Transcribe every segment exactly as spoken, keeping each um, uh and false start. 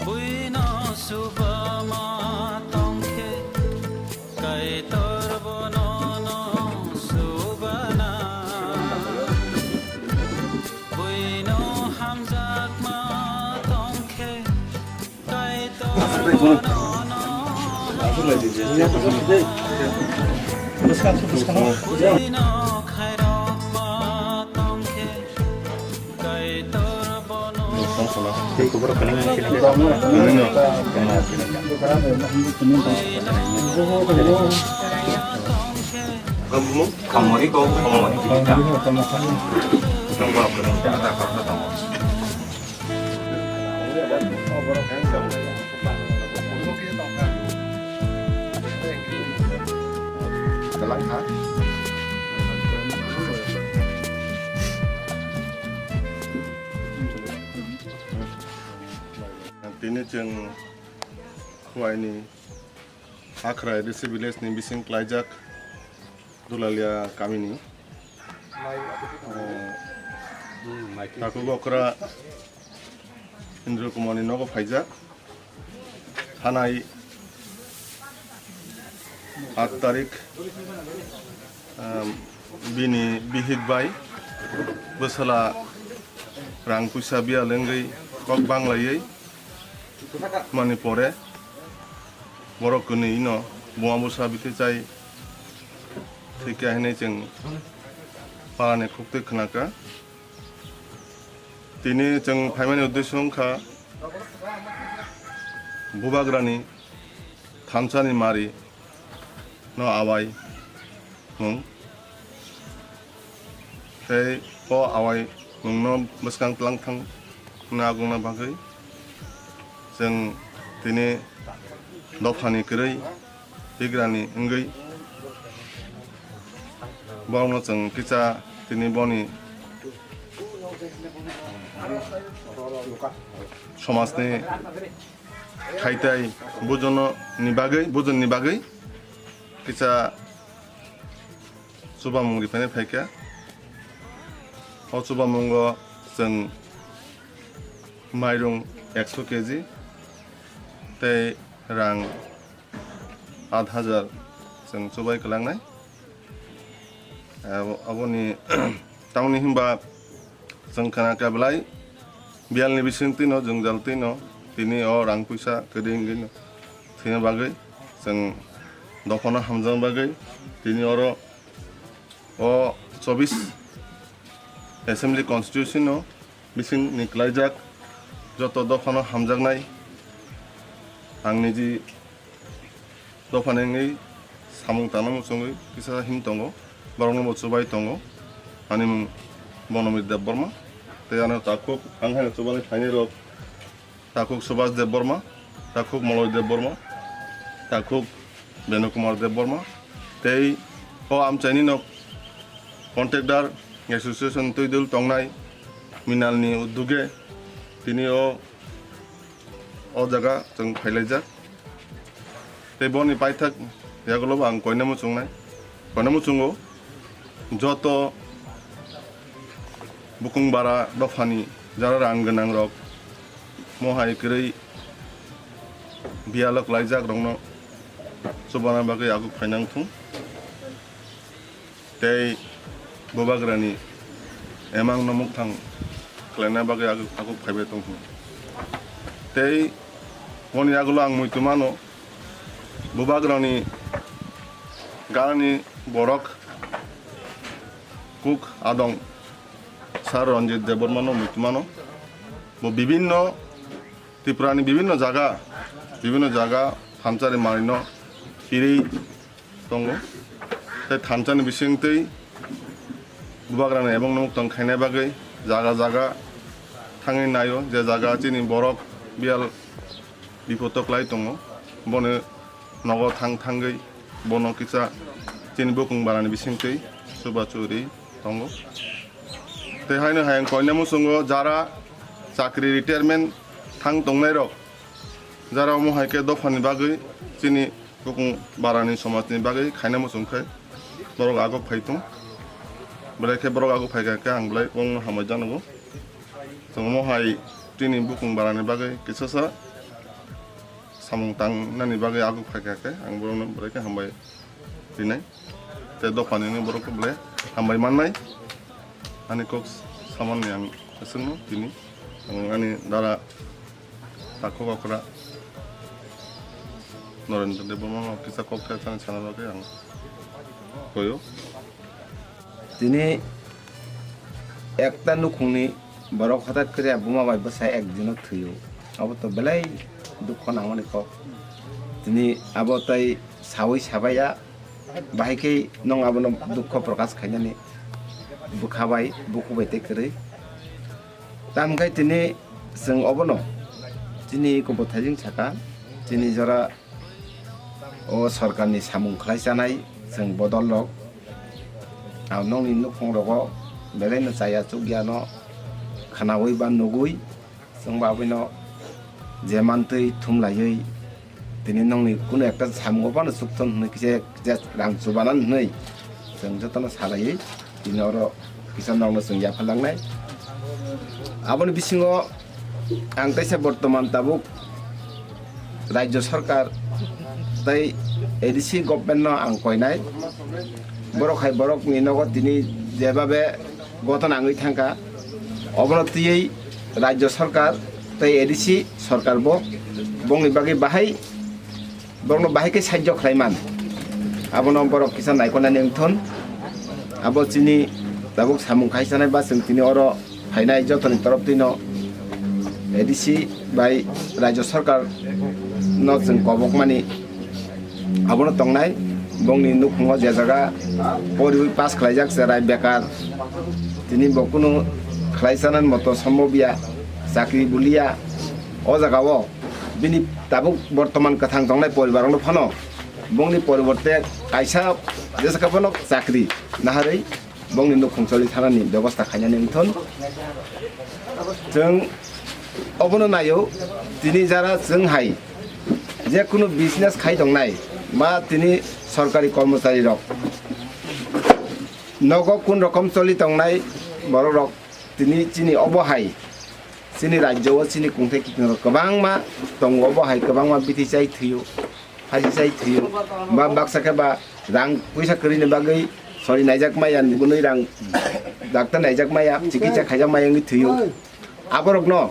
Buino subama tongkhe, Kaitor bono no subana. Buino hamjakma tongkhe, Kaitor bono no buino khairokma tongkhe, Tini chwng Khuaini Hakhrai Risi village ni bising klaijak Dulalia kamini, eh, Takhuk okra Indra Kumarni nogo phaijak. Thanai aat tarik, um, bini bihik bai bwsala rang puisa biya lengwi kok banglaiwi mani pore borok kwnwi ino buma bwsa bikhe chai thwikha hinwi chwng parani khuktwi khnakha. Tini chwng phaimani uddesyo wngkha bubagrani thansa ni mari no awai mung. Tei o awai mung no bwskang tlang thang na agungna bagwi chwng tini dophani kwrwi Tigrani wngwi borokno chwng kisa tini boni somajni khaitai bujono ni bagwi, bujonni bagwi kisa chubamung riphani phaikha. O chubamungo chwng mairung ekso keji tei rang aat hajar chwng chubai kwlangnai. Abo, aboni tamoni hinba chwng khna khe belai biyalni bising twino jwngjal twino tini o rang puisa kwrwi wngwi thwina bagwi chwng dophano hamjakna bagwi tini oro o chobbish assembly constituency no bising ni klaijak joto dophano hamjaknai ang niji dophani wngwi samung tangna muchungwi kisa him tongo, borokno bo chubai tongo. Ani mung Bonomir Debbarma, tei ano takhuk ang haino chubani phainai rok, takhuk Subhas Debbarma, takhuk Moloj Debbarma, takhuk Benu Kumar Debbarma, tei o amchaini nok contractor association twi dul tongnai Minalni udduge tini o o jaga chwng phailaijak. Tei boni paithak yagulo bo ang koina muchungnai, koina muchungo joto bukung bara dophani jara rang gwnang rok mohai kwrwi biyalo klaijak rokno chubana bagwi aguk phainang thung. Tei bubagrani emang no mukthang khlaina bagwi aguk, aguk phaibai tong hwn. Tei boni yagulo ang muitu mano, bubagrani ganani borok kuk adong Sir Ranjit Debbarma no muitu mano. Bo bibinno Tripurani bibinno jaga, bibinno jaga thamsari manino phirwi tongo. Tei thansa ni bising twi bubagrani ebong nuk tong khaina bagwi jaga jaga thangwi naio, je jaga chini borok biyal bipodo klai tongo, boni nogo thang thangwi bono kisa chini bukung barani bising twi chuba churi tongo. Tei haino hai ang koina muchungo jara chakri retirement thang tongnairok, jara omo hai khe dophani bagwi chini bukung barani somajni bagwi khaina muchung khe borok aguk phai tong. Belai khe borok aguk phai kha khe ang belai bongno hambai janogo. Chwng omo hai chini bukung barani bagwi kisasa samung tangnani bagwi aguk phai kha khe ang borokno belai khe hambai rinai. Tei dophani borok khe belai hambai mannai. Ani kok samani ang aswkno tini ang ani dara takhuk okra Norendra Debbarma no kisa kok thai thani sana bagwi ang koyo. Tini ekta nukhungni borok hothat khe buma bai bwsa ek dino thwio. Abo to belai dukho nangmani kok. Tini abo tai sawi sabaiya, bahai khe nwng abono dukho prokash khainani bwkha bai, bukhuk bai tei kwrwi. Tamkhe tini chwng obono chini kubuthaijing saka, chini jora o sorkarni samung khlai chanai chwng bodol rok. Ang nokni nukhung rogo belai no chaya chukya no khwnaui ba nugui chwng ba abui no je mantwi thumlaiwi tini nokni kunu ekta samung o phano chukthon hwnwi kisa je rang chubanan hwnwi chwng jotono salaiwi tini oro kisa nokno chwng yapharlangnai. Aboni bisingo ang teisa bortoman tabuk Rajya Sarkar tei A D C government no ang koinai. Borok hai borok ni nogo tini jebabe goton angwi thangkha, obono twiwi Rajya Sarkar tei A D C sarkar bo bongni bagwi bahai, borokno bahai khe sahajyo khlai man. Abono borok kisa naikolnani wngthon. Abo chini tabuk samung khai sanai ba chwng tini oro phainai jotoni torop twino A D C bai Rajya Sarkar no chwng kobokmani abono tongnai. Bongni nukhungo je jaga poriwi pass khlaijak cherai bekar, tini bo kunu khlai chanani moto sombob ya, chakri buliya, o jagao bini tabuk bortoman kwthang tongnai poribar rokno phano bongni poriborte kaisa jesa khe phano chakri naharwi bongni nukhung choli thanani bebosta khainani wngthon. Chwng obono naio, tini jara chwng hai je kunu business khai tongnai ba tini sorkari kormochari rok nogo kun rokom choli tongnai borok rok tini chini obo hai chini rajyo o chini kungthai kiting rok kwbangma tongo, obo hai kwbangma bithi chai thwio. Phaisi chai thwio. Ba baksa khe ba rang puisa kwrwini bagwi sori naijak maya, nugwi rang doctor naijak maya, chikitsa khaijak maya wngwi thwio. Aborokno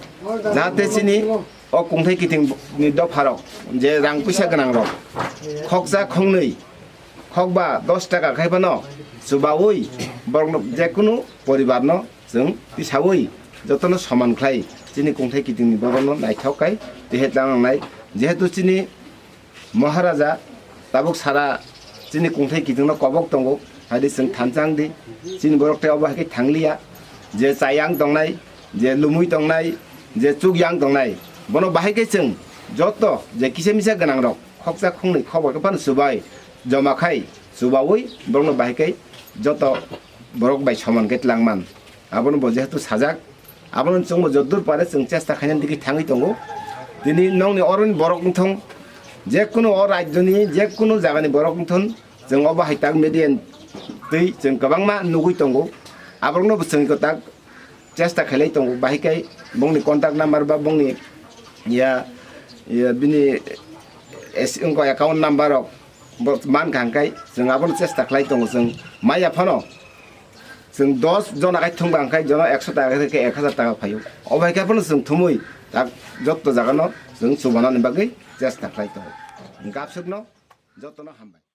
jahate chini o kungthai kitingni dopharok je rang puisa gwnangrok khoksa khongnwi, khokba dos taka khai phano chubaui borokno jekunu poribarno chwng tisaui jotono soman khlai chini kungthai kitingni borokno naithok khai tihe tang nangnai. Jehetu chini Maharaja tabuk sara chini kungthai kitingno kobok tongo, haidi chwng thansa wngdi. Chini borok tei obo hai khe thangliya, je chayang tongnai, je lumui tongnai, je chukyang tongnai, bono bahai khe chwng joto je kisa misa gwnangrok khoksa khongnwi khokba khe phano chubai, joma khai chubaui borokno bahai khe joto borok bai soman khe twlangman. Abono bo jehetu sajak, abono chwngbo joddur pare chwng chesta khainani digi thangwi tongo. Tini nokni oroni borok wngthong, jekunu o rajyoni jekunu jagani borok wngthon, chwng obo hai tak media twi chwng kwbangma nugwi tongo. Aborokno bo chwng iko tak chesta khailai tongo, bahai khe bongni contact number ba bongni ya, ya bini es-, wngkha account number rok bo mankha hwnkhe chwng abono chesta khlai tongo, chwng maya phano. Chwng dos jona khai thwngba hwnkhe jono ekso taka khe ek hazar taka phaio. Obo hai khe phano chwng thumui tak jotto jagano chwng chubanani bagwi chesta khlai tongo. Hwnkhe absukno jotono hambai.